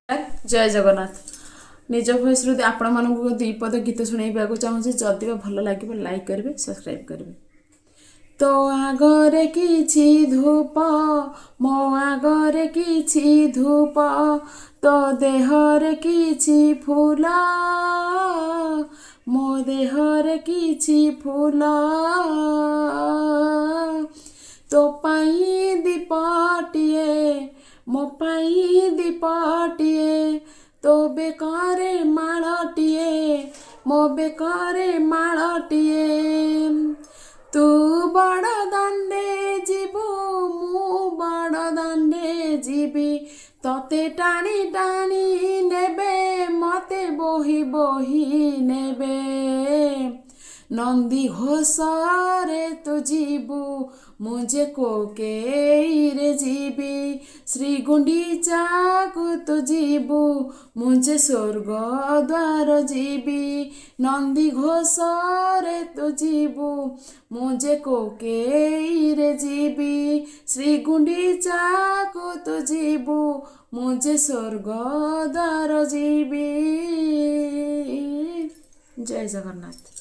ଜୟ ଜଗନ୍ନାଥ। ନିଜ ଭଏସ୍ରୁ ଆପଣମାନଙ୍କୁ ଦୁଇ ପଦ ଗୀତ ଶୁଣାଇବାକୁ ଚାହୁଁଛି। ଯଦି ବା ଭଲ ଲାଗିବ, ଲାଇକ୍ କରିବେ, ସବସ୍କ୍ରାଇବ୍ କରିବେ। ତୋ ଆଗରେ କିଛି ଧୂପ, ମୋ ଆଗରେ କିଛି ଧୂପ, ତୋ ଦେହରେ କିଛି ଫୁଲ, ମୋ ଦେହରେ କିଛି ଫୁଲ। ତୋ ପାଇଁ ଦୀପଟିଏ, ମୋ ପାଇଁ ଦୀପଟିଏ, ତୋ ବେକରେ ମାଳଟିଏ, ମୋ ବେକରେ ମାଳଟିଏ। ତୁ ବଡ଼ ଦାଣ୍ଡେ ଯିବୁ, ମୁଁ ବଡ଼ ଦାଣ୍ଡେ ଯିବି। ତତେ ଟାଣି ଟାଣି ନେବେ, ମତେ ବୋହି ବୋହି ନେବେ। ନନ୍ଦୀ ଘୋଷରେ ତୁ ଯିବୁ, ମୁଁ ଯେ କୋକେଇରେ ଯିବି। ଶ୍ରୀଗୁଣ୍ଡିଚାକୁ ତୁ ଯିବୁ, ମୁଁ ଯେ ସ୍ୱର୍ଗ ଦ୍ୱାର ଯିବି। ନନ୍ଦୀ ଘୋଷରେ ତୁ ଯିବୁ, ମୁଁ ଯେ କୋକେଇରେ ଯିବି। ଶ୍ରୀଗୁଣ୍ଡିଚାକୁ ତୁ ଯିବୁ, ମୁଁ ଯେ ସ୍ୱର୍ଗ ଦ୍ୱାର ଯିବି। ଜୟ ଜଗନ୍ନାଥ।